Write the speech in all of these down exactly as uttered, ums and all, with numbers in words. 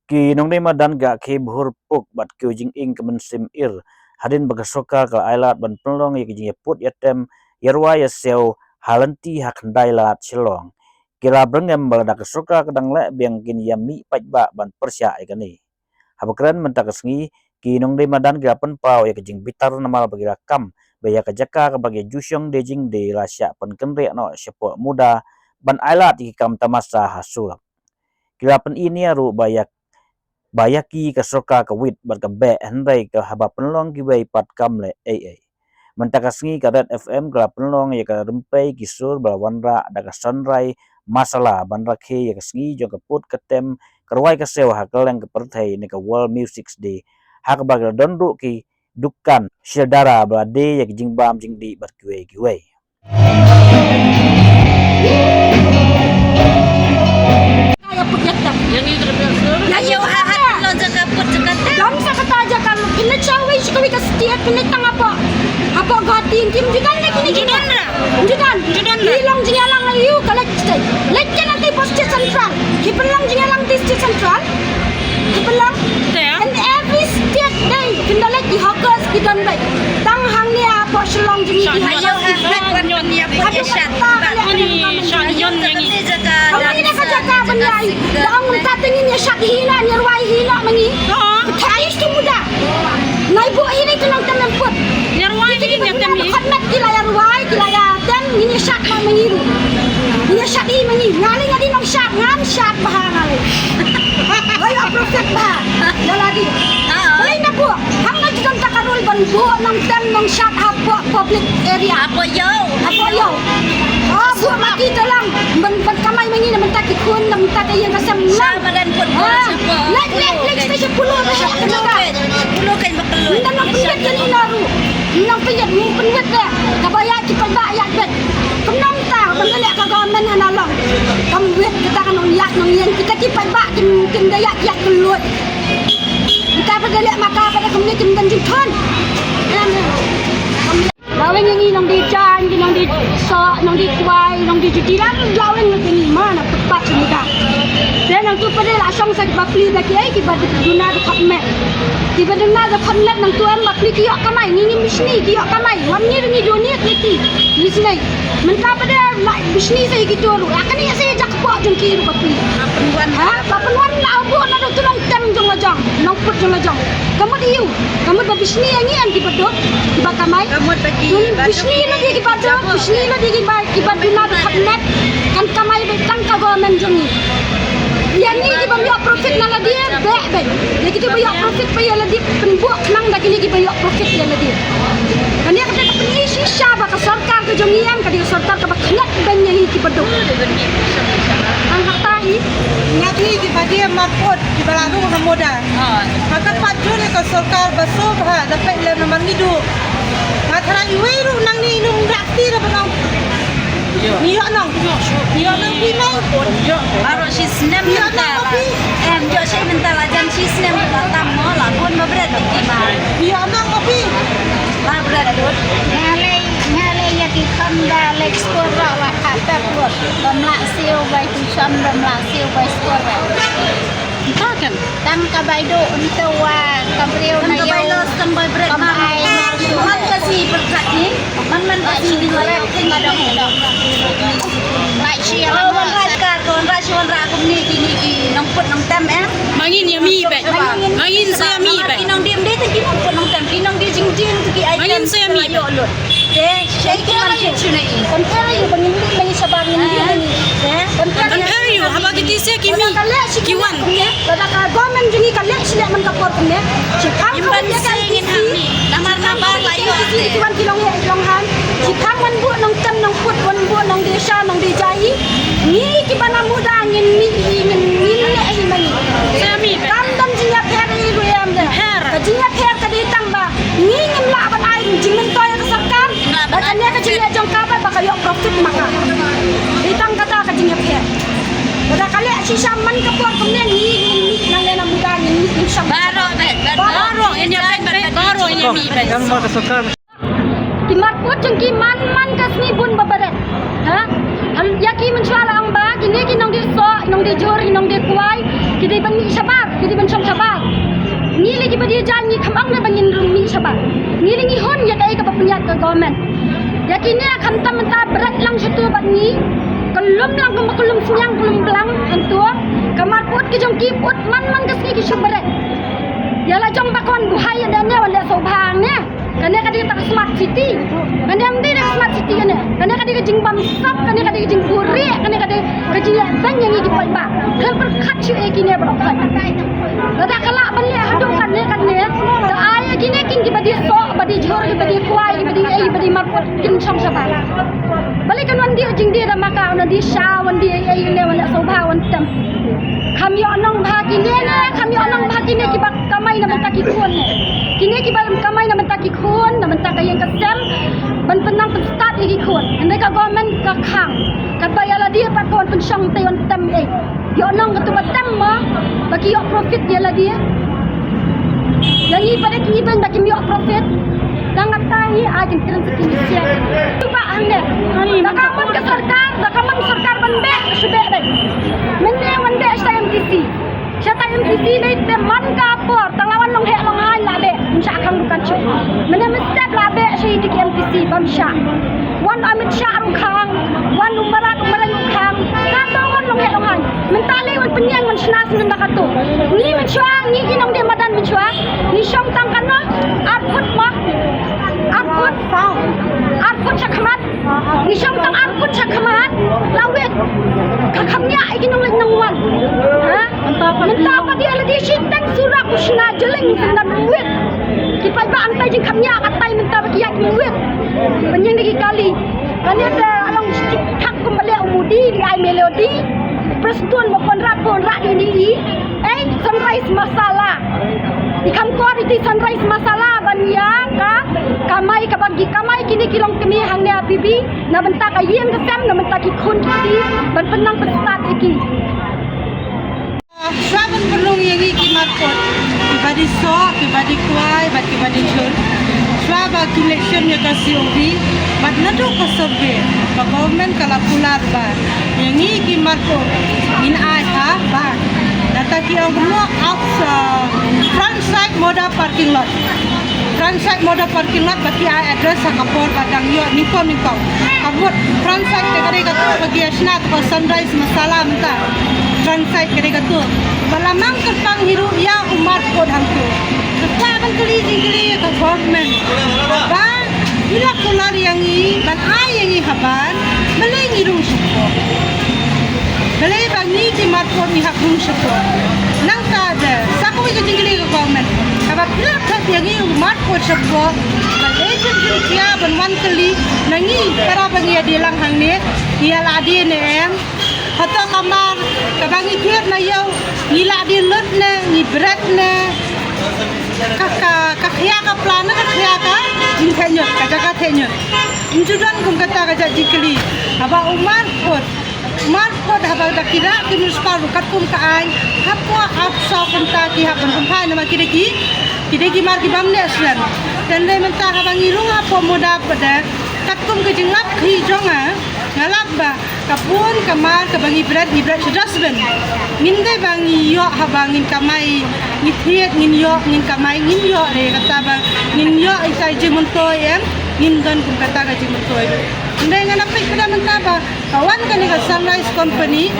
Ki nongdie madan ki la khie bhur puk bad kiew jinging ka mynsiem ir hadien ba ka sorkar ka la ailad ban pynlong ïa ka jingïaput ïatem ïarwai ïasiew ha lynti ha khyndai lad Shillong. Ki la byrngem ba lada ka sorkar ka dang leh biang kin ïa mih paidbah ban pyrshah ïa kane. Haba kren mynta ka sngi, ki nongdie madan ki la pynpaw ïa ka jingbitar namar ba ki la kam ba ïa ka jaka kaba ki ju shong die jingdie la shah pynkynriah noh shapoh MUDA ban ailad ïa ki kam tamasa ha surok. Ki la pyni nia ruh ba ïa ba ïa ki ka sorkar ka wit bad ka beh hynrei ka haba pynlong kiwei pat kam leh ei ei. Mynta ka sngi ka Red F M ka la pynlong ïa ka rympei ki sur ba la wanrah da ka Sunrai Masala ban rakhe ïa ka sngi jong ka put ka tem ka rwai ka siew ha kylleng ka pyrthei ne ka World Music Day, ha kaba ka la don ruh ki dukan sha dara ba la die ïa ki jingbam jingdih bad kiwei kiwei. Ïa put ïa tem. Ïa ïa ha ha lo jaka put jaka tem. Dam sa kata jaka lo kine chawi shi kawi ka state kine tang apa. Apa gatin kim judan na kine judan. Judan. Judan. Ilong jingïalang ayu kala state. Lekin nanti pos state central. Ki pynlong jingïalang di state central. Ki pynlong. And every state day kin da leh ki hawkers ki don bad. Tang hangne hapoh Shillong jong ngi ki hawkers. Ayo ha ha wan wan ïa put ïa shat. Ani sha yon ïa ngi. Kala ina ka jaka ban ïa. Da ong mynta te ngin ïa shat hi na, ïa rwai hi na ma ngi. Ka thai stu MUDA. Nai bu hi ni tu nong tem put. Ïa rwai hi ïa tem hi. Khat met ki la ïa rwai ki la ïa tem ngin ïa shat ma ma ngi ruh. Ngin ïa shat hi ma ngi. Nga lei nga dei nong shat, ngan shat bha nga lei. Hoi, a profit bha. Ïa la dei. Hoi na buh. Hang na jikam ta ka rul ban buh nong tem nong shat hapoh public area. Hapoh ïew. Hapoh ïew. Ah, buh ma ki ta lang. Ban ban kamai ma ngi na mynta ki khun na mynta ka ïing ka sem lang. Sha madan put. Ah, lek lek lek sha pulu. Pulu kan, pulu kan bakal. Mynta nong pynwit ka ni na ruh. Nong pynwit, nong pynwit de. Kaba ïa ki paidbah ïa bet. Kumno mynta ban leh ka government hana long. Kam wit kita ka nongïaid nongïeng kita ki paidbah kin kin da ïaid ïaid kylluid. Kita ba da leh mata ba da kumne kim don jingthon. Em. Laweng ïa ngi nongdie jaiñ, ngi nongdie soh, nongdie kwai, nongdie juti, laweng ïa ngi ma na putpat sha MUDA. Te nangtu pat de la shong sa ki bapli ba ki ei ki ba duna da khot met. Ki ba duna da khot met nangtu em bapli ki ïoh kamai, ngi ngim bishni ki ïoh kamai. Wan ngi ngi duni ki ki. Ngi snei. Mynta pat de la bishni sa ïa ki tu ruh. Aka ni sa ïa jak kpoh jong ki ruh bapli. Ha? Ba pynwan la buh na tu nong tem jong la jong, nong put jong la jong. Ka mut ïa u. Ka mut ba bishni ïa ngi em ki ba duk, ki ba kamai. Ka mut ba ki ba duk. Bishni la dei ki ba duk, bishni la dei ki ba, ki ba duna da khot met. Kan kamai ba tang ka government jong ngi. Ïa ngi ki ba ïoh profit na la dei beh beh. Ïa ki tu ba ïoh profit ba ïa la dei pynbuh khnang da kine ki ba ïoh profit ïa la dei. Kane ka dei ka pyni shisha ba ka sorkar ka jong ngi em ka dei ka sorkar ka ba khlek beiñ ïa ngi ki ba duk. Tang kata hi. Nga kine ki ba dei marput. Ki ba la rung ha MUDA. Ha ka pat jong ka sorkar ba sngewbha da peit lem namar ngi duh. Nga tharai iwei ruh nangne inu ym dak ti da ba nong. Ngi ïoh nong. Ngi ïoh nong phi mei. Baroh shi snem mynta la. Em, ïoh shi mynta la jan shi snem la tam mo la bun ba bret ki ma. Ngi ïoh nong ma phi. Ba bret lut. Nga lei, nga lei ïa ki kham da lei skor la la kha pep lut. Bam la siew bai ki sham bam la siew bai skor la. Tang ka bai duh ntu wa ka briew na ïew. Tang ka bai los tang bai bret ma. Man ka si berkat ni. Man man ka si berkat ni. Bai shi ya. Oh, wan raj kar ko, wan raj, wan raj kum ni ki ni ki nongput nongtem eh. Ma ngin ïa mih beit. Ma ngin sa ïa mih beit. Ki nongdie dei te ki nongput nongtem, ki nongdie jingjing te ki ai. Ma ngin sa ïa mih beit. Te Compare ïa u ba ngin mih ma ngi shabar ngin mih ma ngi. Compare ïa u haba ki tisa ki mih ki wan. Lada ka government jong ngi ka leh shi leh man ka por kumne. Shi kham ka wan ïa ka N T C. Namar namar la ïoh ki wan ki long heh ki long han. Shi kham wan buh nongtem nongput wan buh nongdie sha nongdie jai. Ngi kiba na MUDA ngin mih hi ngin ngin leh hi ma ngi. Kam don jingïapher hi ruh em de. Ka jingïapher ka dei tang ba ngi ngim lah ban ai ruh jingmyntoi ïa ka sorkar. Ba kane ka jingïaid jong ka ba ka ïoh profit ma ka. Dei tang kata ka jingïapher. Lada ka leh shisha man ka por kumne ngi ngi ngi nang leh na MUDA ngi ngi ngi sham. Baroh beit, baroh. Baroh ngi ïa beit, baroh ngi ïa mih beit. Kan ma ka sorkar. Ki marput jong ki man man ka sngi bun ba baret. Jan ngi kham ong ne ba ngin rung mih shabar. Ngi la ngi hun ïa kaei kaba pynïaid ka government. Ïa kine khamtam mynta bret lang shutu bad ngi. Ka lum lang kumba ka lum sniang ka lum blang hangtu. Ka mar put ki jong ki put man man ka sngi ki shu bret. Ïa la jong ba ka wan buhai ïa ne wan leh sngewbha ne. Kane ka dei ta ka smart city. Kane ym dei ta ka smart city kane. Kane ka dei ka jingbamsap, kane ka dei ka jingbuhrieh, kane ka dei ka jingleh beiñ ïa ngi ki paidbah. Khlem pyrkhat shuh ïa kine baroh. Lada ka lah ban leh haduh katne katne, da ai ïa kine kin kiba dei soh, ba dei jhur, kiba dei kwai, kiba dei ei, kiba dei marput, kin shong shabar. Balei kan wan dih jingdih da ma ka, wan dih sha, wan dih ei ei ne, wan leh sngewbha, wan tem. Kham ïoh nong bha kine ne, kham ïoh nong bha kine kiba kamai na bynta ki khun ne. Kine kiba kamai na bynta ki khun, na bynta ka ïing ka sem, ban pynnang pynstad ïa ki khun. Hynrei ka government ka khang. Katba ïa lade pat ka wan pynshong te wan tem ei. Ïoh nong katu ba tem mo, ba ki ïoh profit ïa lade. Ïa ngi pat ki ibeiñ ba kim ïoh profit. Tang kata hi ai kin kren sa ki ïa. Tu ba hangne. Da ka mon ka sorkar, da ka mon sorkar ban beh, shu beh dei. Mynne wan beh sa M T C. Shata M T C nei te man ka por, tang la wan long heh long haiñ la beh, ym shah khang ruh kan shuh. Mynne mynstep la beh sha ïa ki M T C bam shah. Wan Amit Shah ruh khang, wan u Marat u Marat ruh khang. Ka to wan long heh long haiñ. Mynta lei wan pynïeng wan shna sngewbha katu. Ngi mynshuwa, ngi ki nongdie madan mynshuwa. Ngi shong tang kano, ar phut ma. Ar phut. Ar phut sha khmat. Ngi shong tang ar phut sha khmat, la wit. Ka kham ïaid ïa ki nongleit nongwan. Ha? Mynta pat ïa lade shiteng surak u shna jylling sngewbha wit. Ki paidbah angtai jingkham ïaid katai mynta ba ki ïaid wit. Pynïeng da ki kali. Kane te along shiteng thak kumba leh u Modi di ai melody. Prestone mo Conrad Conrad ini i. Ei, sunrise masala. I kham kor iti sunrise masala ban ïa ka kamai kaba ki kamai kine ki longkmie hangne ha P B na bynta ka ïing ka sem na bynta ki khun ki kti ban pynnang pynstad ïa ki. Shuwa ban pynrung ïa ngi ki marput, kiba dei soh, kiba dei kwai bad kiba dei jhur. Shuwa ba kin leit shim ïa ka C O D bad naduh ka survey ba government ka la kular ba ïa ngi ki marput ngin ai ha bank. Nangta ki ong kumno, outs-, uh, front side Moda parking lot. Front side Moda parking lot ba ki ai address ha ka por ba dang ïoh nyngkong nyngkong. Ka mut front side te ka dei katu ba ki ïa shna katu ka sunrise masala mynta. Front side ka dei katu. Ba la mang kyrpang hi ruh ïa u marput hangtu. Ka kwah ban kylli jingkylli ïa ka government. Ba Phi la kular ïa ngi ban ai ïa ngi ha bank, balei ngi rung shapoh? Balei ba ngi ki marput ngi hap rung shapoh? Nangta de sa kawei ka jingkylli ka government. Haba phi la thep ïa ngi u marput shapoh, balei phin jia ban wan kylli na ngi para ba ngi ïa die lang hangne, ngi ïa la die ne em? Hato ka mar kaba ngi thied na ïew ngi la die lut ne, ngi bret ne? Ka, ka, ka khia ka plan, ka khia ka jingtheh ñiut, ka jaka theh ñiut. Ym ju don kum kata ka jingkylli. Haba u marput, u marput haba da ki rah ki municipal ruh katkum ka aiñ, hapoh arphew saw kynta ki hap ban pynphai namar ki dei ki, ki dei ki mar ki bym neh slem. Te hynrei mynta haba ngi rung hapoh Moda pat de, katkum ka jinglap khih jong nga, nga lap ba ka bun ka mar kaba ngi bret, ngi bret sha dustbin. Ngim dei ba ngi ïoh haba ngin kamai, ngi thied, ngin ïoh, ngin kamai, ngin ïoh re kata ba ngin ïoh ita i jingmyntoi em, ngim don kum kata ka jingmyntoi. Hynrei ngan ïa peit pat mynta ba ka wan kane ka Sunrise Company,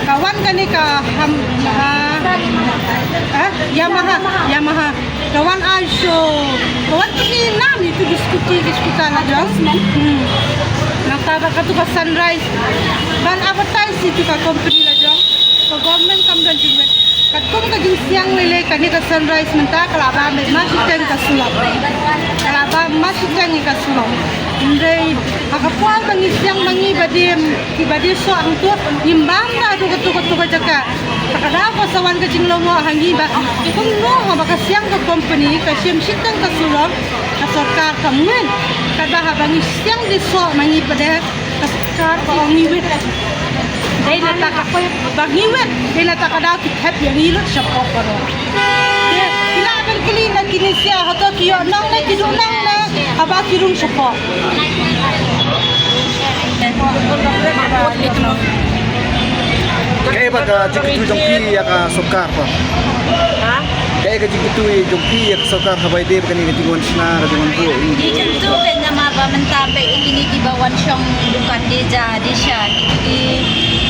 ka wan kane ka Ham-, ah, ah, Yamaha, Yamaha. Ka wan ai show. Ka wan pynïaid nam ïa itu ki scooty, ki scooter la jong. Hmm. Nangta ba katu ka Sunrise ban advertise ïa itu ka company la jong. Ka government kam don jingwit. Katkum ka jingsiang lei lei kane ka Sunrise mynta ka la bam ma shiteng ka sulok. Ka la bam ma shiteng ka sulok. Hynrei ha ka por ba ngi siang ma ngi ba dei, kiba dei soh hangtu, ngim bam da haduh katu katu ka jaka. Ka daw ka sa wan ka jinglyngngoh ha ngi ba kumno haba ka siang ka company ka shim shiteng ka sulok, ka sorkar kam ngeit. Katba haba ngi siang dei soh ma ngi pat de, ka sorkar ka ong ngi wit. Dei na ta ka ba ngi wit, dei na ta ka daw ki thep ïa ngi lut shapoh baroh. Te ki lah ban kylli na kine sia, hato ki ïoh nong ne, ki duh nong ne haba ki rung shapoh. Kaei ba ka jingkyntu jong phi ïa ka sorkar pat? Ha? Ka jingkyntu jong phi ïa ka sorkar ha ba ïadei bad kane ka jingwan shna ka jingwan buh. Ki jingkyntu peit namar ba mynta peit ïa kine kiba wan shong dukan dei ja dei sha, ki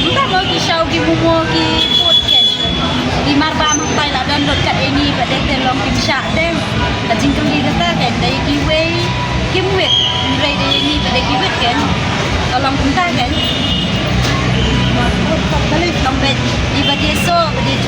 mynta mo ki shaw ki momo ki food kein. Ki marbam hangtai la don lut kat ïa ngi ba dei te long kim shah te. Ka jingkylli kata kein dei kiwei kim wit. Hynrei dei ïa ngi ba dei ki wit kein. Ka long kumta kein. Long peit iba dei so ba dei